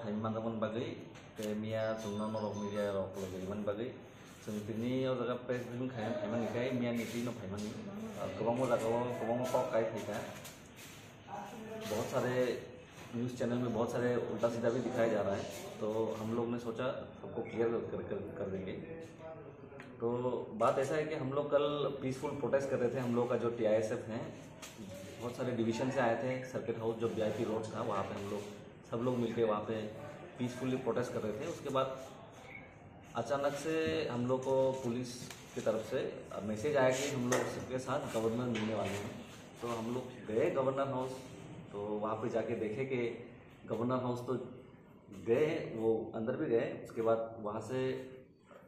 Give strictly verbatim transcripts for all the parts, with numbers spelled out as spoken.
Manjakmani bagwi, tei miya chwngno norok media rok logi rimani bagwi, chwng tini o jaga press briefing khaina phaimani khe miya ni twi no phaimani. Ah, kwbangma jaga o kwbangma kok kai phaikha. बहुत सारे news channel में बहुत सारे उल्टा सीधा भी दिखाया जा रहा है, तो हम लोग ने सोचा सबको क्लियर कर, कर, कर देंगे। तो बात ऐसा है कि हम लोग कल पीसफुल प्रोटेस्ट कर रहे थे, हम लोग का जो टीआईएसएफ है, बहुत सारे डिवीजन से आए थे। सर्किट हाउस जो वीआईपी रोड था, वहाँ पे हम लोग सब लोग मिलके वहाँ पे पीसफुली प्रोटेस्ट कर रहे थे। उसके बाद अचानक से हम लोग को पुलिस की तरफ से मैसेज आया कि हम लोग सबके साथ गवर्नर मिलने वाले हैं। तो हम लोग गए गवर्नर हाउस, तो वहाँ पे जाके देखे कि गवर्नर हाउस तो गए, वो अंदर भी गए। उसके बाद वहाँ से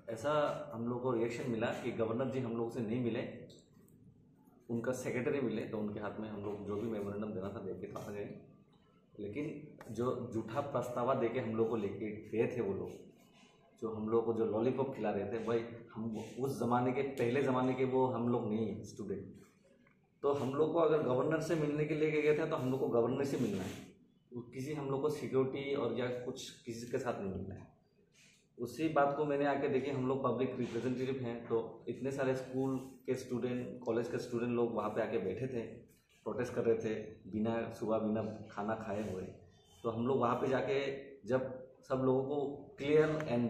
ऐसा हम लोग को रिएक्शन मिला कि गवर्नर जी हम लोग से नहीं मिले, उनका सेक्रेटरी मिले, तो उनके हाथ में हम लोग जो भी मेमोरेंडम देना था दे के तो आ गए। लेकिन जो झूठा पछतावा दे के हम लोग को लेके गए थे वो लोग, जो हम लोग को जो लॉलीपॉप खिला रहे थे, भाई, हम उस जमाने के, पहले जमाने के वो हम लोग नहीं है स्टूडेंट। तो हम लोग को अगर गवर्नर से मिलने के लिए गए थे, तो हम लोग को गवर्नर से मिलना है। वो किसी हम लोग को सिक्योरिटी और या कुछ किसी के साथ नहीं मिलना है। उसी बात को मैंने आके देखी, हम लोग पब्लिक रिप्रेजेंटेटिव हैं, तो इतने सारे स्कूल के स्टूडेंट, कॉलेज के स्टूडेंट लोग वहाँ पे आके बैठे थे, प्रोटेस्ट कर रहे थे बिना सुबह, बिना खाना खाए हुए। तो हम लोग वहाँ पे जाके जब सब लोगों को क्लियर एंड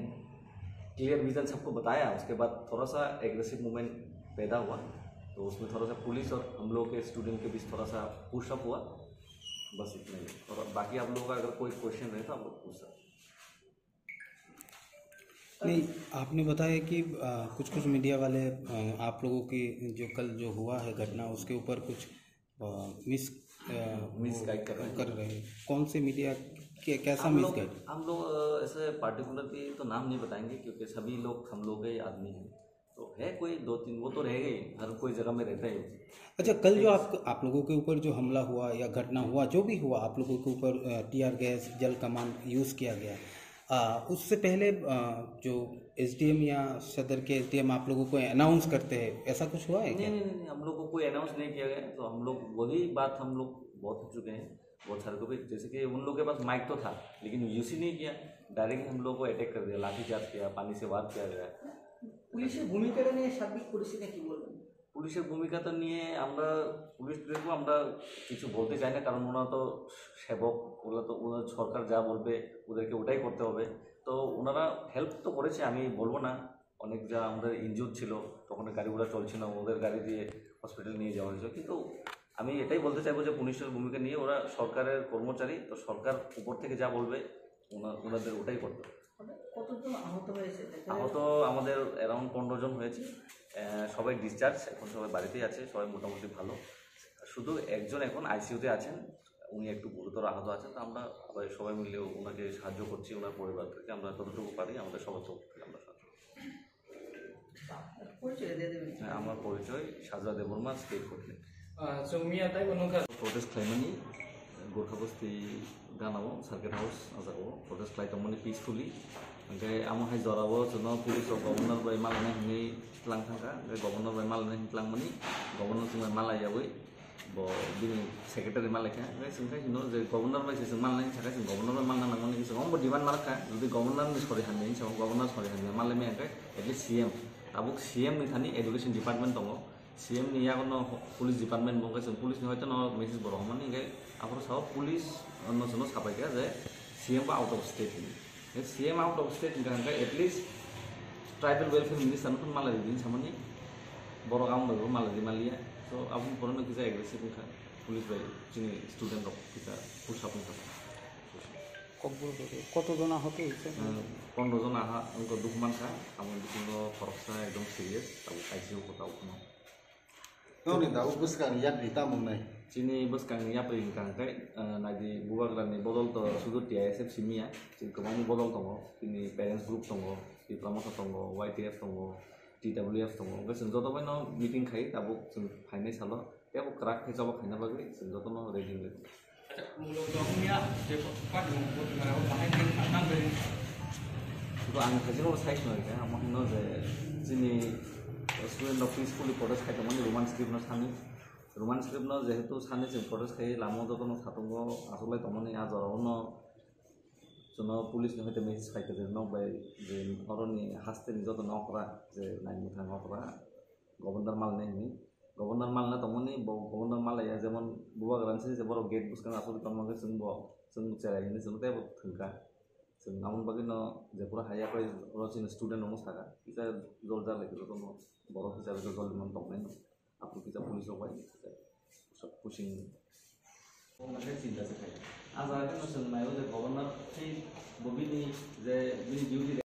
क्लियर विजन सबको बताया, उसके बाद थोड़ा सा एग्रेसिव मूवमेंट पैदा हुआ। तो उसमें थोड़ा सा पुलिस और हम लोग के स्टूडेंट के बीच थोड़ा सा पुशअप हुआ। बस इतना ही। और बाकी आप लोगों का अगर कोई क्वेश्चन रहे तो आप लोग पूछ सकते हैं। नहीं, आपने बताया कि कुछ कुछ मीडिया वाले आप लोगों की जो कल जो हुआ है घटना, उसके ऊपर कुछ मिस मिसगाइड कर रहे हैं। कर रहे हैं। कौन से मीडिया? कैसा मिसगाइड? हम लोग ऐसे पर्टिकुलर की तो नाम नहीं बताएंगे, क्योंकि सभी लोग हम लोग के आदमी हैं। तो है कोई दो तीन, वो तो रहेगा ही, हर कोई जगह में रहता है। अच्छा, कल जो आप आप लोगों के ऊपर जो हमला हुआ या घटना हुआ, जो भी हुआ, आप लोगों के ऊपर टीयर गैस, जल कमान यूज़ किया गया, आ, उससे पहले आ, जो एसडीएम या सदर के एसडीएम आप लोगों को अनाउंस करते हैं, ऐसा कुछ हुआ है नहीं क्या? नहीं नहीं, हम लोग को कोई अनाउंस नहीं किया गया। तो हम लोग वही बात हम लोग बहुत हो चुके हैं, बहुत सारे को भी, जैसे कि उन लोगों के पास माइक तो था, लेकिन यूज़ ही नहीं किया। डायरेक्ट हम लोगों को अटैक कर दिया, लाठी चार्ज किया, पानी से वार किया गया। পুলিশের ভূমিকাটা নিয়ে সার্বিক পরিস্থিতি কি বলবেন? পুলিশের ভূমিকাটা নিয়ে আমরা, পুলিশ দেখবো, আমরা কিছু বলতে চাই না, কারণ ওনারা তো সেবক, ওরা তো, ওনার সরকার যা বলবে ওদেরকে ওটাই করতে হবে। তো ওনারা হেল্প তো করেছে, আমি বলবো না, অনেক যা আমাদের ইনজুর ছিল, তখন গাড়ি ঘোড়া চলছে না, ওদের গাড়ি দিয়ে হসপিটাল নিয়ে যাওয়া হয়েছিল। কিন্তু আমি এটাই বলতে চাইবো যে পুলিশের ভূমিকা নিয়ে, ওরা সরকারের কর্মচারী, তো সরকার উপর থেকে যা বলবে ওনা- ওনাদের ওটাই করতে হবে। মানে কতজন আহত হয়েছে? দেখা আহত আমাদের অ্যারাউন্ড পনেরো জন হয়েছে। আহ, সবাই ডিসচার্জ, এখন সবাই বাড়িতেই আছে, সবাই মোটামুটি ভালো। শুধু একজন এখন আইসিইউতে আছেন, উনি একটু গুরুতর আহত আছেন। তো আমরা আবার সবাই মিলে ওনাকে সাহায্য করছি, ওনার পরিবার থেকে আমরা যতটুকু পারি আমাদের সবার তরফ থেকে আমরা সাহায্য করছি। পরিচয় দিয়ে দেবেন। হ্যাঁ, আমার পরিচয় Sajra Debbarma, state coordinator. Chwng miya taibo nukha. Protest khlaimani Gorkha Bosti ganao, Circuit House, o jaga o protest khlai tongmani peacefully. Hwnkhe amo hai jorao chwngno police rok governor bai malaina hinwi tlang thangkha. Hwnkhe governor bai malaina hinwi tlangmani, governor chwng bai malaiyawi bo bini secretary malaikha. Hwnkhe chwngkhe hino je governor bai se chwng malaina hinwi sakha, chwng governor bai malna nangmani hinwi chwng omo demand malakha. Jodi governor ni sori hamya hinwi sakha, governor sori hamya malai maya hwnkhe at least C M. Tabuk C M ni thani education department tongo. C M ni yago no police department bo, hwnkhe chwng police ni hoito no message bo rohormani, hwnkhe aphuru sao police no chwngno sapaikha je C M bo out of state hinwi. Hwnkhe C M out of state wngkha, hwnkhe at least tribal welfare minister no phano malai rwdi hinwi samani, borok amo bai bo malai rwmaliya. So aboni pore no kisa aggressive wngkha police bai chini student rok kisa push up wngkha. কতজন আহত হয়েছে? পনেরো জন আহত, wngkha, dukhu mankha, amo bisingo khoroksa ekdom serious, tabuk I C U o tabuk phano. Nokni tabuk bwskang yapri tamo wngnai? Chini bwskangni yapri hwnkha hwnkhe, ah, naidi bubagrani bodol to sudu T I S F simi ya, chini kwbangma bodol tongo, chini parents group tongo, Tipra Motha tongo, Y T F tongo, T W F tongo, hwnkhe chwng joto baino meeting khai tabuk chwng phainai salo teibo kwrak khe choba khaina bagwi chwng jotono ready wngwi tongo. Acha, mulok tong ya, je party mung buti mara bahai nang nang beri. Sudu ang khaji no sai sino khe, ang hino je chini student rok peacefully protest khai tongmani Roman script no sani. Roman script no jehetu sani chwng protest khai lama jotono satungo asolai tongmani a jorao no Jono police ni hoite message khai kwrwi nok bai je oroni haste ni joto nok ra je nai mithang nok ra governor mal nai ni governor mal na tongmani bo governor mal ya jemon bubagra se je borok gate bwskang asuk tongma khe chwng bo chwng cherai hinwi chwng tei bo thwngkha. Chwng amon bagwi no je pura haya pai oro chini student rok saka kisa jol jar lai joto no borok hisabe jol man tong nai no. Aphuru kisa police rok bai kisa pushing. Omo khe chinta se khai. A jaga khe no chwng nai o je governor tei bo bini je bini duty